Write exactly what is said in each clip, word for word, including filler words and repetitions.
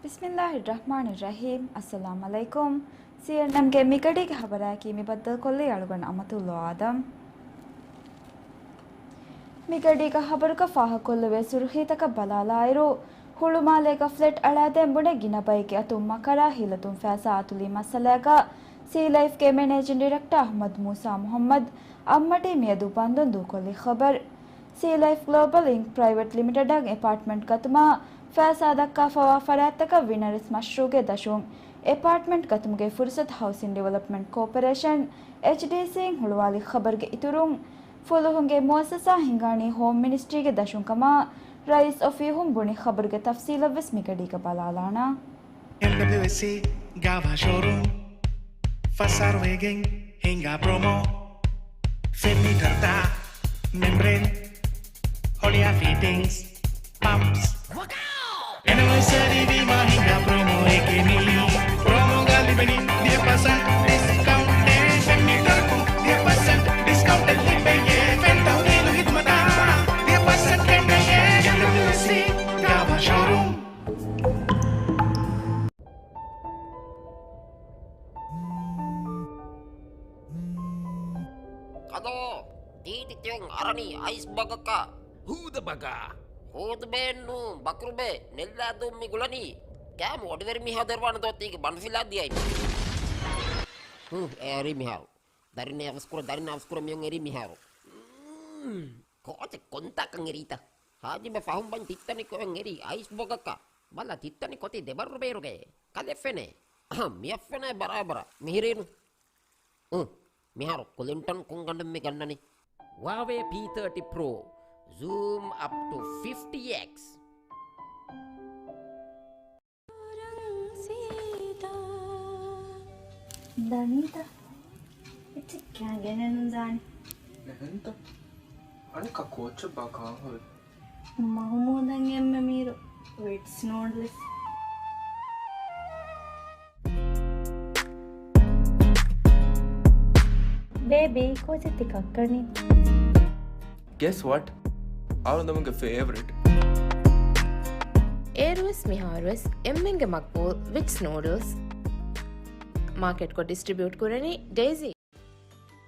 ބިސްމިއްލާހި ރަޙްމާނި ރަޙީމް. އައްސަލާމް ޢަލައިކުމް. ސީއެންއެމްގެ މިގަޑީގެ ޚަބަރާއެކީ މި ބައްދަލުކޮށްލީ އަޅުގަނޑު އަމަތުﷲ އާދަމް. މިގަޑީގަ ޚަބަރުގަ ފާހަގަކޮށްލެވޭ ސުރުޚީތަކަށް ބަލާލާއިރު، ހުޅުމާލޭގަ ފްލެޓް އަޅާދޭން ބުނެ ގިނަ ބައެއްގެ އަތުން މަކަރާ ހިލަތުން ފައިސާ އަތުލި މައްސަލައިގަ ސީލައިފްގެ މެނޭޖިން ޑިރެކްޓަރ އަޙްމަދު މޫސާ މުޙައްމަދު އަށްމަޓީ މިއަދު ބަންދުން ދޫކޮށްލި ޚަބަރު. ސީލައިފް ގްލޯބަލް އިންކް ޕްރައިވެޓް ލިމިޓެޑަށް އެޕާޓްމަންޓް ގަތުމަށް ފައިސާ ދައްކާފަވާ ފަރާތްތަކަށް ވިނަރެސް މަޝްރޫޢުގެ ދަށުން އެޕާޓްމަންޓް ގަތުމުގެ ފުރުސަތު ހައުސިން ޑިވެލޮޕްމަންޓް ކޯޕަރޭޝަން، އެޗްޑީސީ، އިން ހުޅުވާލި ޚަބަރުގެ އިތުރުން، ފުލުހުންގެ މުއައްސަސާ ހިނގާނީ ހޯމް މިނިސްޓްރީގެ ދަށުން ކަމަށް ރައީސް އޮފީހުން ބުނި ޚަބަރުގެ ތަފްސީލަށްވެސް މިގަޑީގަ ބަލާލާނަން. އެމްޑަބްލިއުއެސްސީ ގާވާ ޝޯރޫމް، ފަސް އަހަރު ވެގެން ހިނގާ ޕްރޮމޯ. ފެން މީޓަރުތައް، މެމްބްރޭން، ހޮޅިއާ ފިޓިންގްސް، ޕަމްޕްސް. އެނިވަރސަރީ ވީމާ ހިނގާ ޕްރޮމޯއެކޭ މީ. ޕްރޮމޯގަ ލިބެނީ ދިހަ ޕަސެންޓް ޑިސްކައުންޓެއް. ފެން މީޓަރަކުން ދިހަ ޕަސެންޓް ޑިސްކައުންޓެއް ލިބެޔޭ. ފެން ތައުދީލު ހިދުމަތާ ދިހަ ޕަސެންޓް ކެނޑެޔޭ. އެމްޑަބްލިއުއެސްސީ ގާވާ ޝޯރޫމް. ކަލޯ، ތީތި ތިޔުން އަރަނީ އައިސް ބަގަކަށް. ހޫދަ ބަގާ. ހޫދުބޭއެއްނޫ، ބަކުރުބޭ، ނެއްލާދޫން މި ގުޅަނީ. ކާމު އޮޑިވެރި މީހާ ދޮރުވާނެ ދޯ ތީގެ ބަނޑުފިލާ ދިޔައި. ހު، އެ އެރީ މިހާރު. ދަރިން އަވަސްކުރަ، ދަރިން އަވަސްކުރަ މިޔުން އެރީ މިހާރު. މް، ކޯޗެއް ކޮންތާކަން އެރީތަ؟ ހާޖިބެ ފަހުން ބަން ތިއްތަނި ކޮއެއް އެރީ އައިސް ބޮގަކަށް. ބަލަ ތިއްތަނި ކޮތި ދެބައްރު ބޭރުގައޭ. ކަލެ ފެނޭ. އަހަ، މިއަށް ފެނޭ ބަރާބަރަށް. މިހިރީނު. އު، މިހާރު ކުލިންޓަން ކުންގަނޑުން މި ގަންނަނީ. ހުއާވޭ ޕީ ތާޓީ ޕްރޯ. ޒޫމް އަޕް ޓު ފިފްޓީ އެކްސް. ދަނީތަ؟ އެއްޗެއް ކާ ގެނެއް ނުދާނެ. އެހެންތަ؟ އަނެއްކާ ކޯޗެއް ބާ ކާން ހުރި؟ މަހުމޫދަށް އެންމެ މީރު ވިޓްސް ނޫޑްލްސް. ބޭބީ، ކޯޗެއް ތި ކައްކަނީ؟ Guess what? އަޅުގަނޑުގެ ފޭވަރިޓް. އޭރުވެސް މިހާރުވެސް އެންމެންގެ މަގްބޫލް ވިޓްސް ނޫޑްލްސް. މާކެޓްކޮށް ޑިސްޓްރިބިއުޓް ކުރަނީ ޑެއިސީ.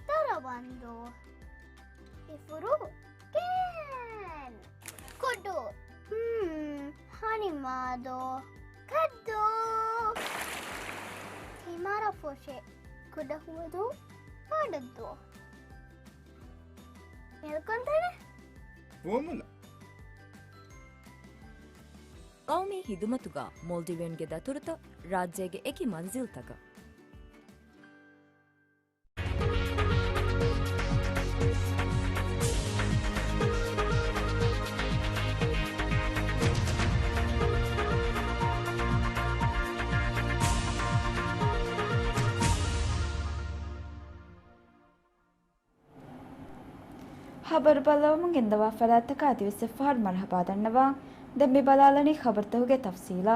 ތަރަވަންދޫ. އިފުރު ކޭން. ކުޑު. ހްމް، ހަނިމާދޯ. ކައްދޫ. ތިމަރަފުށި. ކުޑަހުވަދޫ. ފާޑައްދޫ. މެލްކޮންތަނެ. ފުވައްމުލައް. ގައުމީ ހިދުމަތުގަ މޯލްޑިވިއަންގެ ދަތުރުތައް ރާއްޖޭގެ އެކި މަންޒިލްތަކަށް. ޚަބަރު ބައްލަވަމުން ގެންދަވާ ފަރާތްތަކަށް އަދިވެސް އެއްފަހަރު މަރުޙަބާ ދަންނަވާ. ދެން މި ބަލާލަނީ ޚަބަރުތަކުގެ ތަފްސީލާ.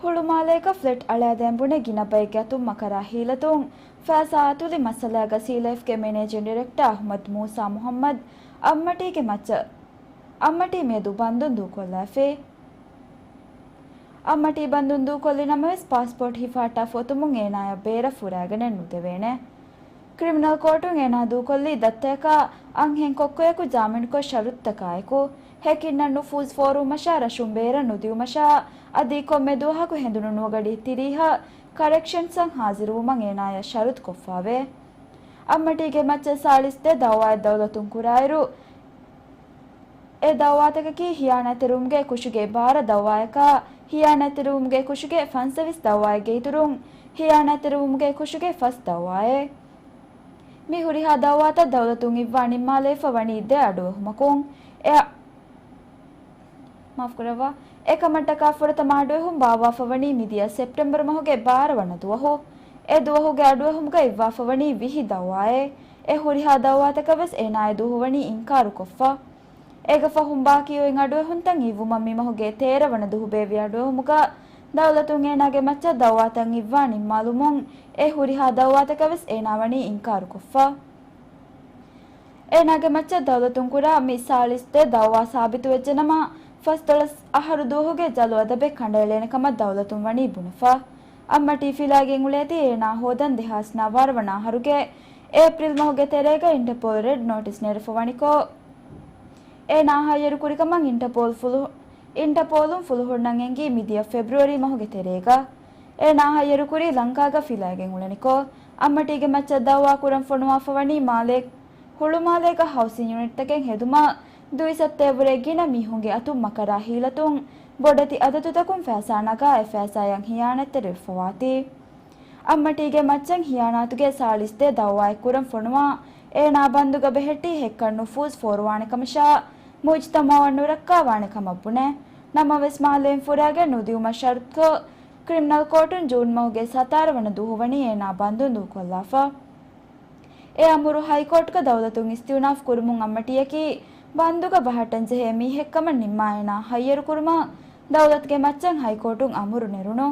ހުޅުމާލޭގަ ފްލެޓް އަޅާދޭން ބުނެ ގިނަ ބައެއްގެ އަތުން މަކަރާ ހީލަތުން ފައިސާ އަތުލި މައްސަލާގަ ސީލައިފްގެ މެނޭޖިން ޑިރެކްޓަރ އަޙްމަދު މޫސާ މުޙައްމަދު އަށްމަޓީގެ މައްޗަށް، އަށްމަޓީ މިއަދު ބަންދުން ދޫކޮށްލައިފި. އަށްމަޓީ ބަންދުން ދޫކޮށްލި ނަމަވެސް، ޕާސްޕޯޓް ހިފަހައްޓާފަ އޮތުމުން އޭނާޔަށް ބޭރަށް ފުރާގަނެއް ނުދެވޭނެ. ކްރިމިނަލް ކޯޓުން އޭނާ ދޫކޮށްލީ ދައްތަޔަކާ އަންހެން ކޮއްކޮޔަކު ޖާމިންކޮށް ޝަރުތުތަކާއެކު، ހެކިންނަށް ނުފޫޒް ފޯރުވުމަށާ ރަށުން ބޭރަށް ނުދިއުމަށާ އަދި ކޮންމެ ދުވަހަކު ހެނދުނު ނުވަގަޑި ތިރީހަށް ކަރެކްޝަންސަށް ހާޒިރުވުމަށް އޭނާޔަށް ޝަރުތު ކޮށްފައވޭ. އަށްމަޓީގެ މައްޗަށް ސާޅީސް ދެ ދައުވާއެއް ދައުލަތުން ކުރާއިރު، އެ ދައުވާތަކަކީ ހިޔާނާތްތެރިވުމުގެ ކުށުގެ ބާރަ ދައުވާޔަކާ، ހިޔާނާތްތެރިވުމުގެ ކުށުގެ ފަންސަވީސް ދައުވާއެއްގެ އިތުރުން، ހިޔާނާތްތެރިވުމުގެ ކުށުގެ ފަސް ދައުވާއެއް. މި ހުރިހާ ދައުވާތައް ދައުލަތުން އިއްވާ ނިންމާލައިފަ ވަނީ ދެ އަޑުއެހުމަކުން. އެ، މާފުކުރައްވާ، އެކަމަށްޓަކާ ފުރަތަމަ އަޑުއެހުން ބާއްވާފަ ވަނީ މިދިޔަ ސެޕްޓެމްބަރު މަހުގެ ބާރަ ވަނަ ދުވަހު. އެ ދުވަހުގެ އަޑުއެހުމުގަ އިއްވާފަ ވަނީ ވިހި ދައުވާއެއް. އެ ހުރިހާ ދައުވާތަކަށް ވެސް އޭނާ އެ ދުވަހު ވަނީ އިންކާރުކޮށްފަ. އޭގެ ފަހުން ބާކީ އޮތް އަޑުއެހުންތައް އިއްވުމަށް މިމަހުގެ ތޭރަ ވަނަ ދުވަހު ބޭއްވި އަޑުއެހުމުގަ ދައުލަތުން އޭނާގެ މައްޗަށް ދައުވާތައް އިއްވާ ނިންމާލުމުން އެ ހުރިހާ ދައުވާތަކަށް ވެސް އޭނާ ވަނީ އިންކާރުކޮށްފަ. އޭނާގެ މައްޗަށް ދައުލަތުން ކުރާ މި ސާޅީސް ދެ ދައުވާ ސާބިތުވެއްޖެނަމަ، ފަސްދޮޅަސް އަހަރު ދުވަހުގެ ޖަލު އަދަބެއް ކަނޑައެޅޭނެ ކަމަށް ދައުލަތުން ވަނީ ބުނެފަ. އައްމަޓީ ފިލާގެން އުޅޭތީ އޭނާ ހޯދަން ދެހާސް ނަވާރަ ވަނަ އަހަރުގެ އޭޕްރިލް މަހުގެ ތެރޭގަ އިންޓަޕޯލް ރެޑް ނޯޓިސް ނެރެފަ ވަނިކޮށް، އޭނާ ހައްޔަރު ކުރިކަމަށް އިންޓަޕޯލް ފުލު-، އިންޓަޕޯލުން ފުލުހުންނަށް އެންގީ މިދިޔަ ފެބްރުއަރީ މަހުގެ ތެރޭގަ. އޭނާ ހައްޔަރު ކުރީ ލަންކާގަ ފިލާގެން އުޅެނިކޮށް، އައްމަޓީގެ މައްޗަށް ދައުވާ ކުރަން ފޮނުވާފަ ވަނީ މާލޭ-، ހުޅުމާލޭގަ ހައުސިން ޔުނިޓްތަކެއް ހެދުމަށް ދުއިސައްތައެއް ވުރެ ގިނަ މީހުންގެ އަތުން މަކަރާ ހީލަތުން ބޮޑެތި އަދަދުތަކުން ފައިސާ ނަގާ އެ ފައިސާއަށް ހިޔާނަތްތެރިވެފަވާތީ. އައްމަޓީގެ މައްޗަށް ހިޔާނާތުގެ ސާޅީސް ދެ ދައުވާއެއް ކުރަން ފޮނުވާ އޭނާ ބަންދުގަ ބެހެއްޓީ ހެއްކަރު ނުފޫޒު ފޯރުވާނެ ކަމަށާ މުޖްތަމަޢަށް ނުރައްކާވާނެ ކަމަށް ބުނެ. ނަމަވެސް މާލޭން ފުރާގެން ނުދިއުމަށް ޝަރުތުކޮށް، ކްރިމިނަލް ކޯޓުން ޖޫން މަހުގެ ސަތާރަ ވަނަ ދުވަހު ވަނީ އޭނާ ބަންދުން ދޫކޮށްލާފަ. އެ އަމުރު ހައިކޯޓްގަ ދައުލަތުން އިސްތިއުނާފް ކުރުމުން އައްމަޓީއަކީ ބަންދުގަ ބަހައްޓަންޖެހޭ މީހެއްކަމަށް ނިންމާ އޭނާ ހައްޔަރުކުރުމަށް ދައުލަތުގެ މައްޗަށް ހައިކޯޓުން އަމުރު ނެރުނު.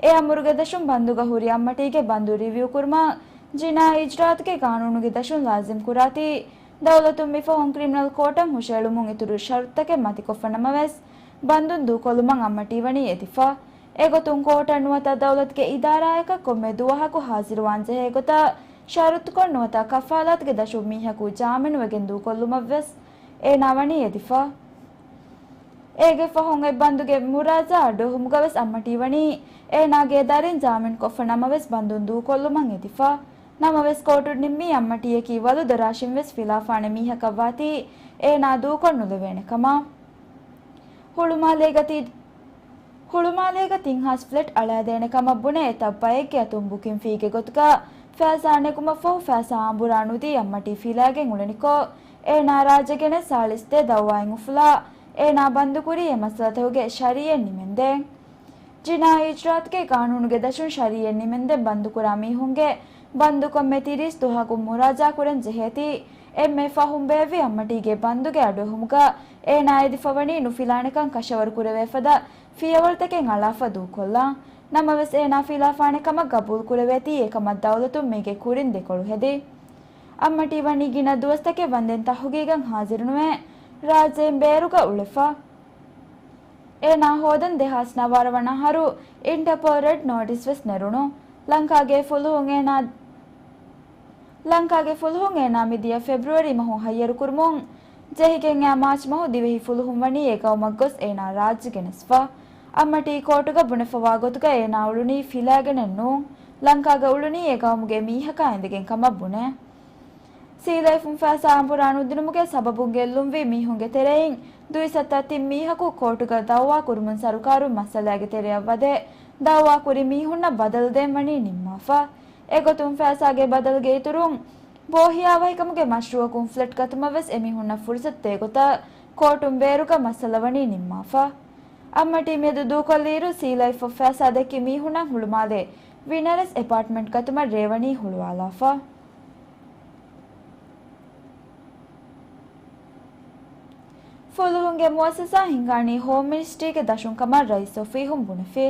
އެ އަމުރުގެ ދަށުން ބަންދުގަ ހުރި އައްމަޓީގެ ބަންދު ރިވިއު ކުރުމަށް ޖިނާއީ އިޖްރާއަތުގެ ގާނޫނުގެ ދަށުން ލާޒިމް ކުރާތީ، ދައުލަތުން މިފަހުން ކްރިމިނަލް ކޯޓަށް ހުށައެޅުމުން އިތުރު ޝަރުތުތަކެއް މަތިކޮށްފަ ނަމަވެސް، ބަންދުން ދޫކޮށްލުމަށް އައްމަޓީ ވަނީ އެދިފަ. އެގޮތުން ކޯޓަށް ނުވަތަ ދައުލަތުގެ އިދާރާއަކަށް ކޮންމެ ދުވަހަކު ހާޒިރުވާންޖެހޭ ގޮތަށް ޝަރުތުކޮށް ނުވަތަ ކަފާލާތުގެ ދަށުން މީހަކު ޖާމިނުވެގެން ދޫކޮށްލުމަށްވެސް އޭނާ ވަނީ އެދިފަ. އޭގެ ފަހުން އެ ބަންދުގެ މުރާޖާ އަޑުއެހުމުގަވެސް އައްމަޓީ ވަނީ އޭނާގެ ދަރިން ޖާމިންކޮށްފަ ނަމަވެސް ބަންދުން ދޫކޮށްލުމަށް އެދިފަ. ނަމަވެސް ކޯޓުން ނިންމީ އައްމަޓީއަކީ ވަލު ދަރާށިންވެސް ފިލާފާނެ މީހަކަށްވާތީ އޭނާ ދޫކޮށް ނުލެވޭނެ ކަމަށް. ހުޅުމާލޭގަ ތި-، ހުޅުމާލޭގަ ތިން ހާސް ފްލެޓް އަޅާދޭނެ ކަމަށް ބުނެ އެތައް ބައެއްގެ އަތުން ބުކިން ފީގެ ގޮތުގަ ފައިސާ ނެގުމަށްފަހު ފައިސާ އަނބުރާ ނުދީ އައްމަޓީ ފިލާގެން އުޅެނިކޮށް، އޭނާ ރާއްޖެ ގެނެސް ސާޅީސް ދެ ދައުވާއިން އުފުލާ، އޭނާ ބަންދުކުރީ އެ މައްސަލަތަކުގެ ޝަރީއަތް ނިމެންދޭން. ޖިނާއީ އިޖްރާއަތުގެ ގާނޫނުގެ ދަށުން ޝަރީއަތް ނިމެންދެން ބަންދުކުރާ މީހުންގެ ބަންދު ކޮންމެ ތިރީސް ދުވަހަކު މުރާޖާ ކުރަން ޖެހޭތީ، އެންމެ ފަހުން ބޭއްވި އައްމަޓީގެ ބަންދުގެ އަޑުއެހުމުގަ އޭނާ އެދިފަވަނީ ނުފިލާނެކަން ކަށަވަރު ކުރެވޭ ފަދަ ފިޔަވަޅުތަކެއް އަޅާފަ ދޫކޮށްލާން. ނަމަވެސް އޭނާ ފިލާފާނެ ކަމަށް ގަބޫލު ކުރެވޭތީ، އެކަމަށް ދައުލަތުން މީގެ ކުރިން ދެކޮޅު ހެދި. އައްމަޓީ ވަނީ ގިނަ ދުވަސްތަކެއް ވަންދެން ތަހުގީގަށް ހާޒިރުނުވެ، ރާއްޖޭން ބޭރުގަ އުޅެފަ. އޭނާ ހޯދަން ދެހާސް ނަވާރަ ވަނަ އަހަރު އިންޓަޕޯލް ރެޑް ނޯޓިސް ވެސް ނެރުނު. ލަންކާގެ ފުލުހުން އޭނާ، ލަންކާގެ ފުލުހުން އޭނާ މިދިޔަ ފެބްރުއަރީ މަހު ހައްޔަރު ކުރުމުން ޖެހިގެން އައި މާޗް މަހު ދިވެހި ފުލުހުން ވަނީ އެ ގައުމަށް ގޮސް އޭނާ ރާއްޖެ ގެނެސްފަ. އައްމަޓީ ކޯޓުގަ ބުނެފަވާ ގޮތުގަ އޭނާ އުޅުނީ ފިލާގެނެއް ނޫން. ލަންކާގަ އުޅުނީ އެ ގައުމުގެ މީހަކާ އިނދެގެން ކަމަށް ބުނެ. ސީލައިފުން ފައިސާ އަނބުރާ ނުދިނުމުގެ ސަބަބުން ގެއްލުންވި މީހުންގެ ތެރެއިން ދުއިސައްތަ ތިން މީހަކު ކޯޓުގަ ދައުވާ ކުރުމުން ސަރުކާރުން މައްސަލާގެ ތެރެއަށް ވަދެ ދައުވާ ކުރި މީހުންނަށް ބަދަލު ދޭން ވަނީ ނިންމާފަ. އެގޮތުން ފައިސާގެ ބަދަލުގެ އިތުރުން ބޯހިޔާވަހިކަމުގެ މަޝްރޫއަކުން ފްލެޓް ގަތުމަށް ވެސް އެމީހުންނަށް ފުރުސަތު ދޭ ގޮތަށް ކޯޓުން ބޭރުގަ މައްސަލަ ވަނީ ނިންމާފަ. އައްމަޓީ މިއަދު ދޫކޮށްލިއިރު ސީލައިފް ފައިސާ ދެއްކި މީހުންނަށް ހުޅުމާލޭ ވިނަރަސް އެޕާޓްމަންޓް ގަތުމަށް ރޭ ވަނީ ހުޅުވާލާފަ. ފުލުހުންގެ މުއައްސަސާ ހިންގާނީ ހޯމް މިނިސްޓްރީގެ ދަށުން ކަމަށް ރައީސް އޮފީހުން ބުނެފި.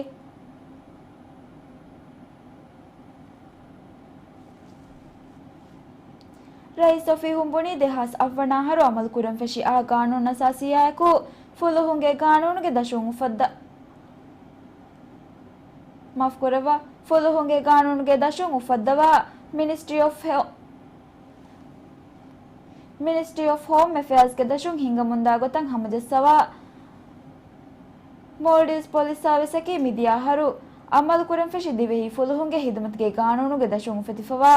ރައީސް އޮފީހުން ބުނީ ދެހާސް އަށް ވަނަ އަހަރު އަމަލު ކުރަން ފެށި އާ ގާނޫނު އަސާސީއާއެކު ފުލުހުންގެ ގާނޫނުގެ ދަށުން އުފައްދަ، މާފުކުރައްވާ، ފުލުހުންގެ ގާނޫނުގެ ދަށުން އުފައްދަވާ މިނިސްޓްރީ އޮފް ހެ-، މިނިސްޓްރީ އޮފް ހޯމް އެފެއާޒްގެ ދަށުން ހިންގަމުންދާ ގޮތަށް ހަމަޖައްސަވާ މޯލްޑިވްސް ޕޮލިސް ސާވިސްއަކީ މިދިޔަ އަހަރު އަމަލުކުރަން ފެށި ދިވެހި ފުލުހުންގެ ހިދުމަތުގެ ގާނޫނުގެ ދަށުން އުފެދިފަވާ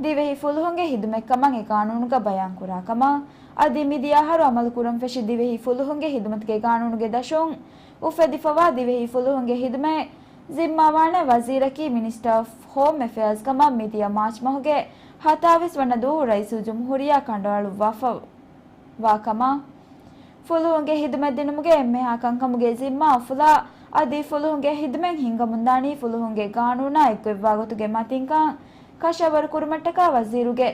ދިވެހި ފުލުހުންގެ ހިދުމަތް ކަމަށް އެ ގާނޫނުގަ ބަޔާންކުރާ ކަމަށް. އަދި މިދިޔަ އަހަރު އަމަލުކުރަން ފެށި ދިވެހި ފުލުހުންގެ ހިދުމަތުގެ ގާނޫނުގެ ދަށުން އުފެދިފަވާ ދިވެހި ފުލުހުންގެ ހިދުމަތް ޒިންމާވާނެ ވަޒީރަކީ މިނިސްޓަރ އޮފް ހޯމް އެފެއާޒް ކަމަށް މިދިޔަ މާޗް މަހުގެ ހަތާވީސް ވަނަ ދުވަހު ރައީސުލްޖުމްހޫރިއްޔާ ކަނޑައަޅުއްވާފަ ވާ ކަމަށް. ފުލުހުންގެ ހިދުމަތް ދިނުމުގެ އެންމެހާ ކަންކަމުގެ ޒިންމާ އުފުލާ، އަދި ފުލުހުންގެ ހިދުމަތް ހިންގަމުންދާނީ ފުލުހުންގެ ގާނޫނާ އެއްގޮތްވާ ގޮތުގެ މަތިންކަން ކަށަވަރު ކުރުމަށްޓަކާ ވަޒީރުގެ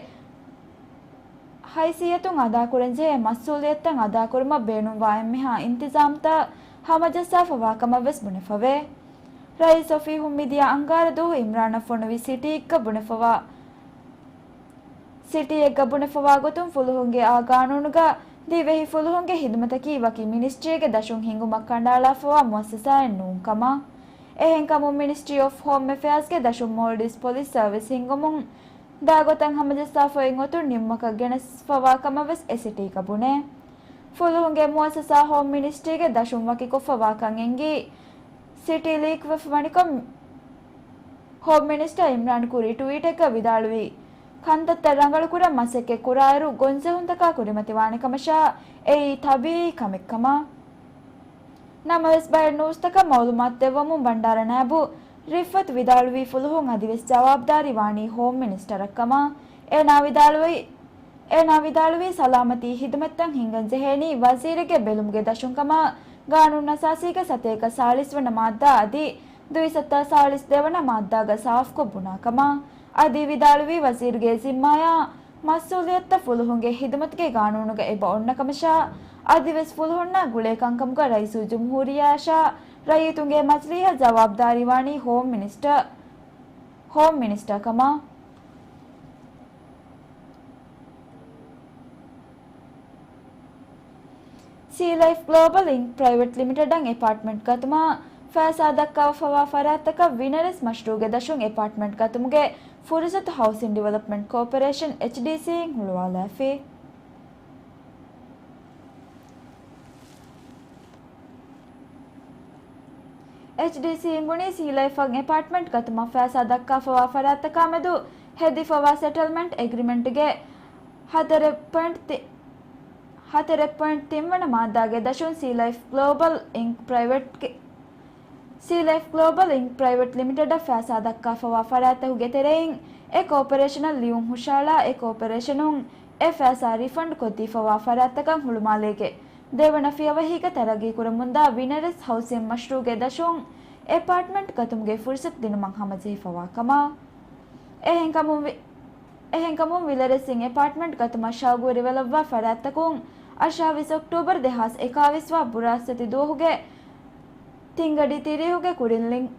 ހައިސިއްޔަތުން އަދާކުރަންޖެހޭ މަސްއޫލިއްޔަތުތައް އަދާކުރުމަށް ބޭނުންވާ އެންމެހާ އިންތިޒާމްތައް ހަމަޖައްސާފަ ވާކަމަށްވެސް ބުނެފަވޭ. ރައީސް އޮފީހުން މިދިޔަ އަންގާރަ ދުވަހު އިމްރާނަށް ފޮނުވި ސިޓީއެއްގަ ބުނެފަވާ، ސިޓީއެއްގަ ބުނެފަވާ ގޮތުން ފުލުހުންގެ އާ ގާނޫނުގަ ދިވެހި ފުލުހުންގެ ހިދުމަތަކީ ވަކި މިނިސްޓްރީގެ ދަށުން ހިންގުމަށް ކަނޑައަޅާފަވާ މުއައްސަސާއެއް ނޫން ކަމަށް. އެހެންކަމުން މިނިސްޓްރީ އޮފް ހޯމް އެފެއާޒްގެ ދަށުން މޯލްޑިވްސް ޕޮލިސް ސަރވިސް ހިންގުމުން ދާ ގޮތަށް ހަމަޖައްސާފައި އޮތުން ނިންމުމަކަށް ގެނެސްފަވާ ކަމަށް ވެސް އެސިޓީގަ ބުނޭ. ފުލުހުންގެ މުއައްސަސާ ހޯމް މިނިސްޓްރީގެ ދަށުން ވަކިކޮށްފަވާކަން އެނގީ ސިޓީ ލީކްވެފަ ވަނިކޮށް، ހޯމް މިނިސްޓަރ އިމްރާން ކުރީ ޓުވީޓެއްގަ ވިދާޅުވީ، ކަންތައްތައް ރަނގަޅުކުރަން މަސައްކަތް ކުރާއިރު ގޮންޖެހުންތަކާ ކުރިމަތިވާނެ ކަމަށާ، އެއީ ތަބީއީ ކަމެއް ކަމަށް. ނަމަވެސް ބައެއް ނޫސްތަކަށް މައުލޫމާތު ދެއްވަމުން ބަންޑާރަ ނާއިބު ރިފްއަތު ވިދާޅުވީ ފުލުހުން އަދިވެސް ޖަވާބުދާރީ ވާނީ ހޯމް މިނިސްޓަރަށް ކަމަށް. އޭނާ ވިދާޅުވީ، އޭނާ ވިދާޅުވީ ސަލާމަތީ ހިދުމަތްތައް ހިންގަން ޖެހޭނީ ވަޒީރެއްގެ ބެލުމުގެ ދަށުން ކަމަށް ގާނޫނުއަސާސީގެ ސަތޭކަ ސާޅީސް ވަނަ މާއްދާ އަދި ދުއިސައްތަ ސާޅީސް ދެވަނަ މާއްދާގަ ސާފުކޮށް ބުނާ ކަމަށް. އަދި ވިދާޅުވީ ވަޒީރުގެ ޒިންމާޔާ މަސްއޫލިއްޔަތުތައް ފުލުހުންގެ ހިދުމަތުގެ ގާނޫނުގަ އެބަ އޮންނަ ކަމަށާ، އަދިވެސް ފުލުހުންނާ ގުޅޭ ކަންކަމުގަ ރައީސުލްޖުމްހޫރިއްޔާއަށާ ރައްޔިތުންގެ މަޖިލީހަށް ޖަވާބުދާރީ ވާނީ ހޯމް މިނިސްޓަރ، ހޯމް މިނިސްޓަރ ކަމަށް. ސީ ލައިފް ގްލޯބަލް އިންކް ޕްރައިވެޓް ލިމިޓެޑަށް އެޕާޓްމަންޓް ގަތުމަށް ފައިސާ ދައްކާފަވާ ފަރާތްތަކަށް ވިނަރެސް މަޝްރޫޢުގެ ދަށުން އެޕާޓްމަންޓް ގަތުމުގެ ފުރުސަތު ހައުސިން ޑިވެލޮޕްމަންޓް ކޯޕަރޭޝަން، އެޗްޑީސީ، އިން ހުޅުވާލާފި. އެޗްޑީސީ އިން ބުނީ ސީ ލައިފް އަށް އެޕާޓްމަންޓް ގަތުމަށް ފައިސާ ދައްކާފަވާ ފަރާތްތަކާ މެދު ހެދިފަވާ ސެޓަލްމަންޓް އެގްރިމެންޓްގެ ހަތަރެއް ޕޮއިންޓް ތި-، ހަތަރެއް ޕޮއިންޓް ތިން ވަނަ މާއްދާގެ ދަށުން ސީ ލައިފް ގްލޯބަލް އިންކް ޕްރައިވެޓްގެ، ސީ ލައިފް ގްލޯބަލް އިންކް ޕްރައިވެޓް ލިމިޓެޑަށް ފައިސާ ދައްކާފަވާ ފަރާތްތަކުގެ ތެރެއިން އެ ކޯޕަރޭޝަނަށް ލިޔުން ހުށައަޅާ، އެ ކޯޕަރޭޝަނުން އެ ފައިސާ ރިފަންޑް ކޮށްދީފަވާ ފަރާތްތަކަށް ހުޅުމާލޭގެ ދެވަނަ ފިޔަވަހީގަ ތަރައްގީކުރަމުންދާ ވިނަރެސް ހައުސިން މަޝްރޫޢުގެ ދަށުން އެޕާޓްމަންޓް ގަތުމުގެ ފުރުސަތު ދިނުމަށް ހަމަޖެހިފަވާ ކަމަށް. އެހެންކަމުން ވި-، އެހެންކަމުން ވިލަރެސްއިން އެޕާޓްމަންޓް ގަތުމަށް ޝައުގުވެރިވެލައްވާ ފަރާތްތަކުން އަށާވީސް އޮކްޓޫބަރު ދެހާސް އެކާވީސް ވާ ބުރާސްފަތި ދުވަހުގެ ތިންގަޑި ތިރީހުގެ ކުރިން ލިން-،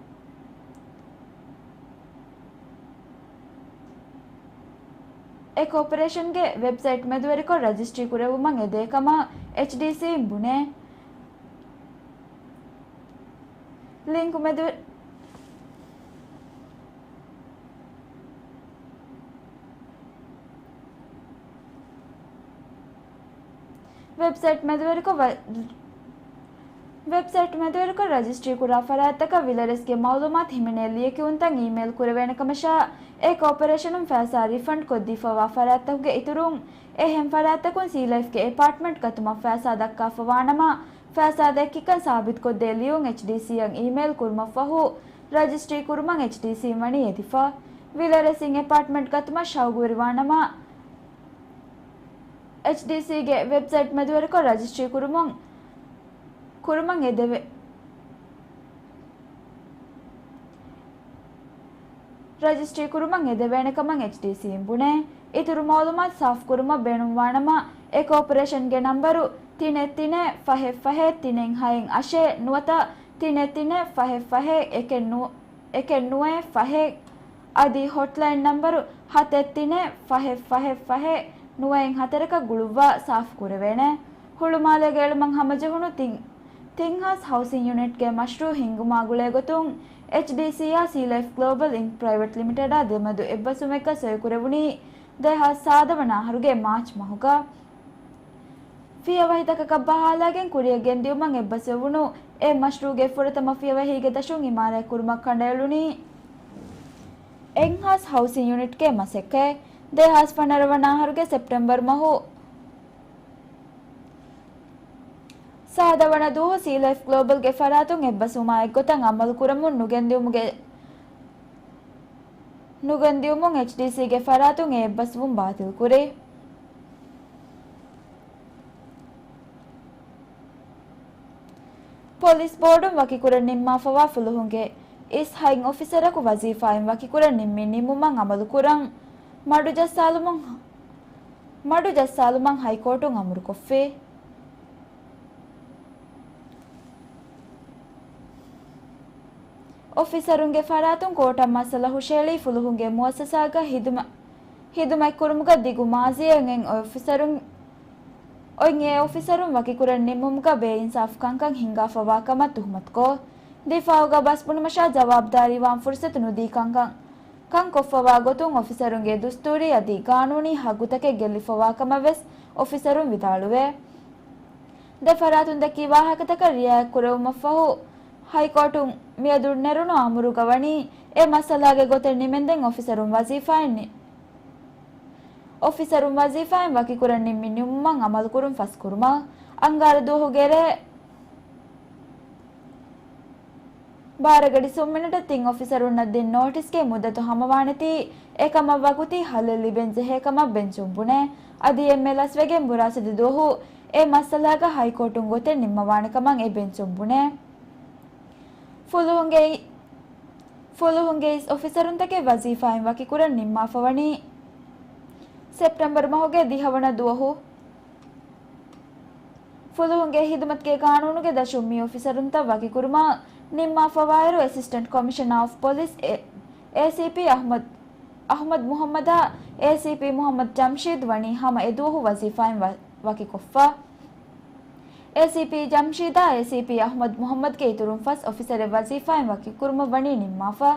އެ ކޯޕަރޭޝަންގެ ވެބްސައިޓް މެދުވެރިކޮށް ރަޖިސްޓްރީ ކުރެއްވުމަށް އެދޭ ކަމަށް އެޗްޑީސީ އިން ބުނޭ. ލިންކު މެދު-، ވެބްސައިޓް މެދުވެރިކޮށް ވަ-، ވެބްސައިޓް މެދުވެރިކޮށް ރަޖިސްޓްރީ ކުރާ ފަރާތްތަކަށް ވިލަރެސްގެ މައުލޫމާތު ހިމެނޭ ލިޔެކިޔުންތައް އީމެއިލް ކުރެވޭނެ ކަމަށާ، އެ ކޯޕަރޭޝަނުން ފައިސާ ރިފަންޑް ކޮށްދީފަވާ ފަރާތްތަކުގެ އިތުރުން، އެހެން ފަރާތްތަކުން ސީލައިފްގެ އެޕާޓްމަންޓް ގަތުމަށް ފައިސާ ދައްކާފަވާނަމަ، ފައިސާ ދެއްކިކަން ސާބިތުކޮށްދޭ ލިޔުން އެޗްޑީސީއަށް އީމެއިލް ކުރުމަށްފަހު، ރަޖިސްޓްރީ ކުރުމަށް އެޗްޑީސީ ވަނީ އެދިފަ. ވިލަރެސްއިން އެޕާޓްމަންޓް ގަތުމަށް ޝައުގުވެރިވާނަމަ، އެޗްޑީސީގެ ވެބްސައިޓް މެދުވެރިކޮށް ރަޖިސްޓްރީ ކުރުމުން، ކުރުމަށް އެދެވޭ. ރަޖިސްޓްރީ ކުރުމަށް އެދެވޭނެ ކަމަށް އެޗްޑީސީއިން ބުނޭ. އިތުރު މައުލޫމާތު ސާފުކުރުމަށް ބޭނުންވާނަމަ، އެ ކޯޕަރޭޝަންގެ ނަންބަރު ތިނެއް ތިނެއް ފަހެއް ފަހެއް ތިނެއް ހައެއް އަށެއް ނުވަތަ ތިނެއް ތިނެއް ފަހެއް ފަހެއް އެކެއް ނު-، އެކެއް ނުވައެއް ފަހެއް އަދި ހޮޓްލައިން ނަންބަރު ހަތެއް ތިނެއް ފަހެއް ފަހެއް ފަހެއް ނުވައެއް ހަތަރަކަށް ގުޅުއްވާ ސާފު ކުރެވޭނެ. ހުޅުމާލޭގަ އެޅުމަށް ހަމަޖެހުނު ތިން، ތިން ހާސް ހައުސިން ޔުނިޓްގެ މަޝްރޫއު ހިންގުމާ ގުޅޭގޮތުން، އެޗްޑީސީއާ ސީލައިފް ގްލޯބަލް އިންކް ޕްރައިވެޓް ލިމިޓެޑާ ދެމެދު އެއްބަސްވުމެއްގަ ސޮއިކުރެވުނީ ދެހާސް ސާދަ ވަނަ އަހަރުގެ މާޗް މަހުގަ. ފިޔަވަހިތަކަކަށް ބަހާލާގެން ކުރިއަށް ގެންދިއުމަށް އެއްބަސްވެވުނު އެ މަޝްރޫއުގެ ފުރަތަމަ ފިޔަވަހީގެ ދަށުން އިމާރާތް ކުރުމަށް ކަނޑައެޅުނީ އެއްހާސް ހައުސިން ޔުނިޓްގެ މަސައްކަތް. ދެހާސް ފަނަރަ ވަނަ އަހަރުގެ ސެޕްޓެމްބަރު މަހު ސާދަ ވަނަ ދުވަހު ސީލައިފް ގްލޯބަލްގެ ފަރާތުން އެއްބަސްވުމާ އެއްގޮތަށް އަމަލު ކުރަމުން ނުގެންދިއުމުގެ، ނުގެންދިއުމުން އެޗްޑީސީގެ ފަރާތުން އެ އެއްބަސްވުން ބާތިލް ކުރި. ޕޮލިސް ބޯޑުން ވަކިކުރަން ނިންމާފަވާ ފުލުހުންގެ އިސް ހަތް އޮފިސަރަކު ވަޒީފާއިން ވަކިކުރަން ނިންމި ނިންމުމަށް އަމަލު ކުރަން މަޑުޖައްސާލުމުން، މަޑުޖައްސާލުމަށް ހައިކޯޓުން އަމުރުކޮށްފި. އޮފިސަރުންގެ ފަރާތުން ކޯޓަށް މައްސަލަ ހުށައެޅީ ފުލުހުންގެ މުއައްސަސާގަ ހިދުމަ-، ހިދުމަތްކުރުމުގަ ދިގު މާޒީއެއް އޮތް އޮފިސަރުން، އޮތް އެ އޮފިސަރުން ވަކިކުރަން ނިންމުމުގަ ބޭއިންސާފު ކަންކަން ހިންގާފަވާ ކަމަށް ތުހުމަތުކޮށް، ދިފާއުގަ ބަސްބުނުމަށާ ޖަވާބުދާރީވާން ފުރުސަތު ނުދީ ކަންކަން، ކަންކޮށްފަވާ ގޮތުން އޮފިސަރުންގެ ދުސްތޫރީ އަދި ގާނޫނީ ހައްގުތަކެއް ގެއްލިފަވާ ކަމަށް ވެސް އޮފިސަރުން ވިދާޅުވޭ. ދެ ފަރާތުން ދެއްކި ވާހަކަތަކަށް ރިއާޔަތްކުރެވުމަށްފަހު، ހައިކޯޓުން މިއަދު ނެރުނު އަމުރުގަ ވަނީ، އެ މައްސަލާގެ ގޮތެއް ނިމެންދެން އޮފިސަރުން ވަޒީފާއިން ނި-، އޮފިސަރުން ވަޒީފާއިން ވަކިކުރަން ނިންމި ނިންމުމަށް އަމަލުކުރުން ފަސްކުރުމަށް އަންގާރަ ދުވަހުގެ ރޭ ބާރަ ގަޑި ސުން މިނެޓަށް ތިން އޮފިސަރުންނަށް ދިން ނޯޓިސްގެ މުއްދަތު ހަމަވާނެތީ، އެކަމަށް ވަގުތީ ހައްލެއް ލިބެން ޖެހޭ ކަމަށް ބެންޗުން ބުނޭ. އަދި އެންމެ ލަސްވެގެން ބުރާސް ދުވަހު އެ މައްސަލާގަ ހައިކޯޓުން ގޮތެއް ނިންމަވާނެ ކަމަށް އެ ބެންޗުން ބުނޭ. ފުލުހުންގެ، ފުލުހުންގެ އިސް އޮފިސަރުންތަކެއް ވަޒީފާއިން ވަކިކުރަން ނިންމާފަވަނީ ސެޕްޓެމްބަރު މަހުގެ ދިހަވަނަ ދުވަހު. ފުލުހުންގެ ހިދުމަތުގެ ގާނޫނުގެ ދަށުން މި އޮފިސަރުންތައް ވަކިކުރުމަށް ނިންމާފަވާއިރު، އެސިސްޓެންޓް ކޮމިޝަނާ އޮފް ޕޮލިސް އެ، އޭސީޕީ އަޙްމަދު، އަޙްމަދު މުޙައްމަދާ، އޭސީޕީ މުޙައްމަދު ޖަމްޝީދު ވަނީ ހަމަ އެ ދުވަހު ވަޒީފާއިން ވަ، ވަކިކޮށްފަ. އޭސީޕީ ޖަމްޝީދާ، އޭސީޕީ އަޙްމަދު މުޙައްމަދުގެ އިތުރުން ފަސް އޮފިސަރެއް ވަޒީފާއިން ވަކިކުރުމަށް ވަނީ ނިންމާފަ.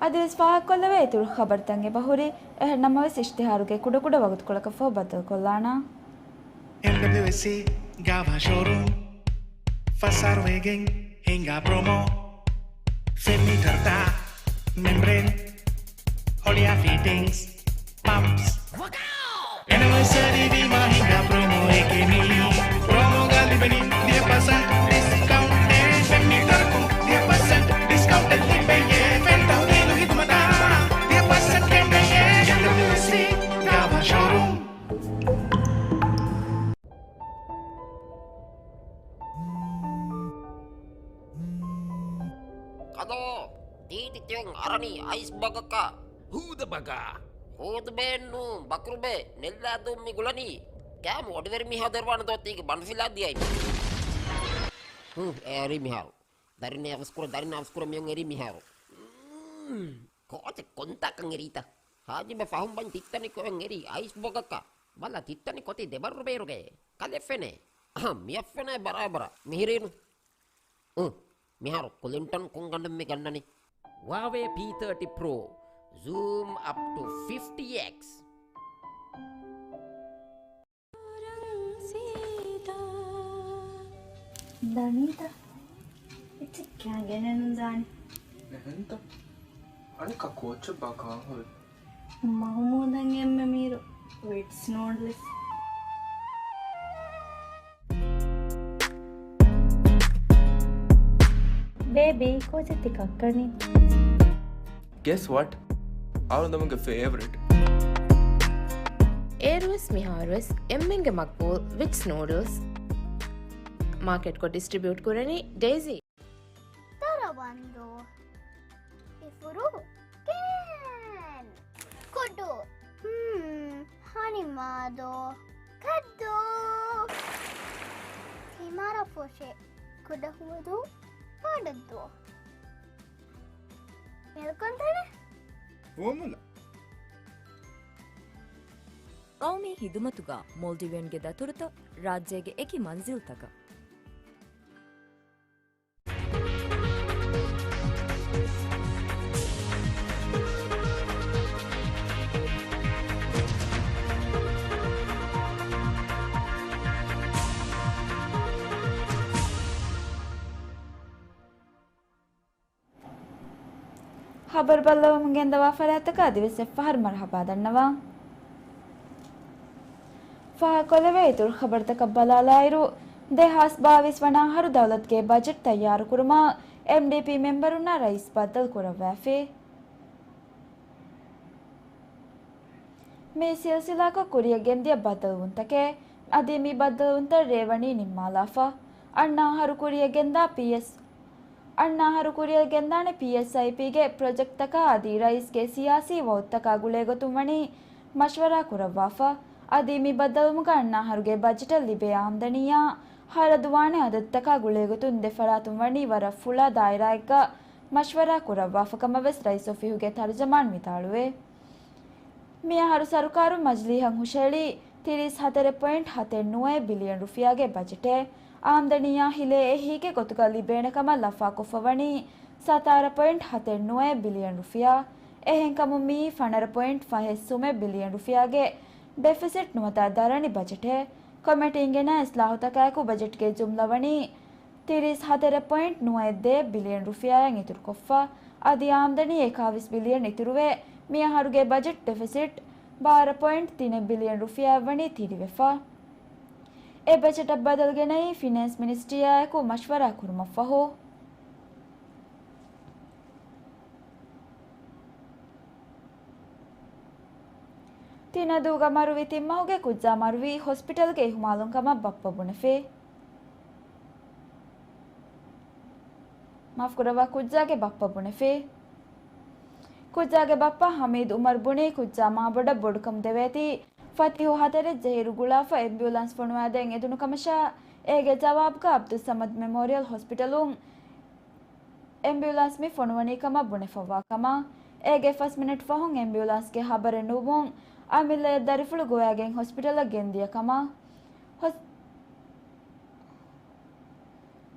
އަދިވެސް ފާހަގަކޮށްލެވޭ އިތުރު ޚަބަރުތައް އެބަހުރި. އެހެން ނަމަވެސް، އިޝްތިހާރުގެ ކުޑަކުޑަ ވަގުތުކޮޅަކަށްފަހު ބައްދަލުކޮށްލާނަން. އެމްޑަބްލިއުއެސްސީ ގާވާ ޝޯރޫމް، ފަސް އަހަރު ވެގެން ހިނގާ ޕްރޮމޯ. ފެން މީޓަރުތައް، މެމްބްރޭން، ހޮޅިއާ ފިޓިންގްސް، ޕަމްޕްސް. އެނިވަރސަރީ ވީމާ ހިނގާ ޕްރޮމޯއެކޭ މީ. ޕްރޮމޯގަ ލިބެނީ ދިހަ ޕަސެންޓް ޑިސްކައުންޓެއް. ފެން މީޓަރަކުން ދިހަ ޕަސެންޓް ޑިސްކައުންޓެއް ލިބެޔޭ. ފެން ތަހުލީލު ހިދުމަތާ ދިހަ ޕަސެންޓް ކެނޑެޔޭ. އެމްޑަބްލިއުއެސްސީ ގާވާ ޝޯރޫމް. ކަލޯ، ތީތި ތިޔަން އަރަނީ އައިސް ބަގަކަށް. ހޫދަ ބަގާ. ހޫދުބޭއެއްނޫން، ބަކުރުބޭ، ނެއްލާދޫން މި ގުޅަނީ. ކާމު އޮޑިވެރި މީހާ ދެރުވާނެ ދޯ ތީގެ ބަނޑުފިލާ ދިޔައި. ހު، އެރި މިހާރު. ދަރިން އަވަސްކުރަ، ދަރިން އަވަސްކުރަ މިޔަން އެރި މިހާރު. ކޯޗެއް ކޮންތާކަން އެރީތަ؟ ހާޖިބެ ފަހުން ބަން ތިއްތަނި ކޮއެން އެރީ އައިސް ބޮގަކަށް. ބަލަ ތިއްތަނި ކޮތި ދެބައްރު ބޭރުގައޭ. ކަލެ ފެނޭ. އަހަ، މިއަށް ފެނޭ ބަރާބަރަށް. މިހިރީނު. އު، މިހާރު ކުލިންޓަން ކޮން ގަނޑެއް މި ގަންނަނީ؟ ހުއާވޭ ޕީ ތާޓީ ޕްރޯ. ޒޫމް އަޕް ޓު ފިފްޓީ އެކްސް. ދަނީތަ؟ އެއްޗެއް ކިޔާ ގެނެއްނު ދާނެ. އެހެންތަ؟ އަނެއްކާ ކޯޗެއް ބާ ކާހޮވެ. މަހުމޫދަށް އެންމެ މީރު ވިޓްސް ނޫޑްލްސް. ބޭބީ، ކޯޗެއް ތި ކައްކަނީ؟ Guess what? އަޅުގަނޑުމެންގެ ފޭވަރިޓް. އޭރުވެސް މިހާރުވެސް އެންމެންގެ މަގްބޫލް ވިޓްސް ނޫޑްލްސް. މާކެޓްކޮށް ޑިސްޓްރިބިއުޓް ކުރަނީ ޑެއިޒީ. ދަރަވަންދޫ. އިފުރު. ކޭން. ކުޑު. ހުން. ހަނިމާދޯ. ކައްދޫ. ތިމާރަ ފޮށެ. ކުޑަ ހުވަދޫ. ބަޑައްދޫ. މެލްކޮންތަނެ. ފޯމުލަ. ޤައުމީ ޚިދުމަތުގަ މޯލްޑިވިއަންގެ ދަތުރުތައް ރާއްޖޭގެ އެކި މަންޒިލްތަކަށް. ޚަބަރު ބައްލަވަމުން ގެންދަވާ ފަރާތްތަކަށް އަދިވެސް އެއްފަހަރު މަރުޙަބާ ދަންނަވަން. ފާހަގަކޮށްލެވޭ އިތުރު ޚަބަރުތަކަށް ބަލާލާއިރު، ދެހާސް ބާވީސް ވަނަ އަހަރު ދައުލަތުގެ ބަޖެޓް ތައްޔާރުކުރުމަށް އެމްޑީޕީ މެމްބަރުންނާ ރައީސް ބައްދަލު ކުރައްވާފި. މި ސިލްސިލާކޮށް ކުރިއަށް ގެންދިޔަ ބައްދަލުވުންތަކެއް އަދި މި ބައްދަލުވުންތައް ރޭވަނީ ނިންމާލާފަ. އަންނަ އަހަރު ކުރިއަށް ގެންދާ ޕީއެސް، އަންނަ އަހަރު ކުރިއަށް ގެންދާނެ ޕީއެސްއައިޕީގެ ޕްރޮޖެކްޓްތަކާ އަދި ރައީސްގެ ސިޔާސީ ވައުދުތަކާ ގުޅޭގޮތުން ވަނީ މަޝްވަރާ ކުރައްވާފަ. އަދި މި ބައްދަލުވުމުގަ އަންނަ އަހަރުގެ ބަޖެޓަށް ލިބޭ އާމްދަނީއާ ހަރަދުވާނެ އަދަދުތަކާ ގުޅޭގޮތުން ދެ ފަރާތުން ވަނީ ވަރަށް ފުޅާ ދާއިރާއެއްގަ މަޝްވަރާ ކުރައްވާފަ ކަމަށް ވެސް ރައީސް އޮފީހުގެ ތަރުޖަމާން ވިދާޅުވޭ. މިއަހަރު ސަރުކާރުން މަޖިލީހަށް ހުށައެޅީ ތިރީސް ހަތަރެއް ޕޮއިންޓް ހަތެއް ނުވައެއް ބިލިއަން ރުފިޔާގެ ބަޖެޓެއް. އާމްދަނީއާ ހިލޭ އެހީގެ ގޮތުގަ ލިބޭނެ ކަމަށް ލަފާކޮށްފަ ވަނީ ސަތާރަ ޕޮއިންޓް ހަތެއް ނުވައެއް ބިލިއަން ރުފިޔާ. އެހެންކަމުން މިއީ ފަނަރަ ޕޮއިންޓް ފަހެއް ސުމެއް ބިލިއަން ރުފިޔާގެ ޑެފިސިޓް ނުވަތަ ދަރަނި ބަޖެޓެއް. ކޮމެޓީން ގެނައި އިސްލާހުތަކާއެކު ބަޖެޓްގެ ޖުމްލަ ވަނީ ތިރީސް ހަތަރެއް ޕޮއިންޓް ނުވައެއް ދޭއް ބިލިއަން ރުފިޔާއިން އިތުރުކޮށްފަ. އަދި އާމްދަނީ އެކާވީސް ބިލިއަން އިތުރުވެ، މިއަހަރުގެ ބަޖެޓް ޑެފިސިޓް ބާރަ ޕޮއިންޓް ތިނެއް ބިލިއަން ރުފިޔާއަށް ވަނީ ތިރިވެފަ. އެ ބަޖެޓަށް ބަދަލު ގެނައީ ފިނޭންސް މިނިސްޓްރީއާއެކު މަޝްވަރާ ކުރުމަށްފަހު. ތިނަދޫގަ މަރުވި ތިން މަހުގެ ކުއްޖާ މަރުވީ ހޮސްޕިޓަލްގެ އިހުމާލުން ކަމަށް ބައްޕަ ބުނެފި. މާފުކުރައްވާ، ކުއްޖާގެ ބައްޕަ ބުނެފި. ކުއްޖާގެ ބައްޕަ ހަމީދު އުމަރު ބުނީ ކުއްޖާ މާބޮޑަށް ބޮޑުކަމު ދެވޭތީ ފަތިހު ހަތަރެއް ޖެހިއިރު ގުޅާފަ އެމްބިއުލާންސް ފޮނުވާދޭން އެދުނު ކަމަށާ، އޭގެ ޖަވާބުގަ އަބްދުއްސަމަދު މެމޯރިއަލް ހޮސްޕިޓަލުން އެމްބިއުލާންސް މި ފޮނުވަނީ ކަމަށް ބުނެފައްވާ ކަމަށް. އޭގެ ފަސް މިނެޓް ފަހުން އެމްބިއުލާންސްގެ ހަބަރެއް ނުވުމުން އަމިއްލަޔަށް ދަރިފުޅު ގޮވައިގެން ހޮސްޕިޓަލަށް ގެންދިޔަ ކަމަށް. ހޮސް-،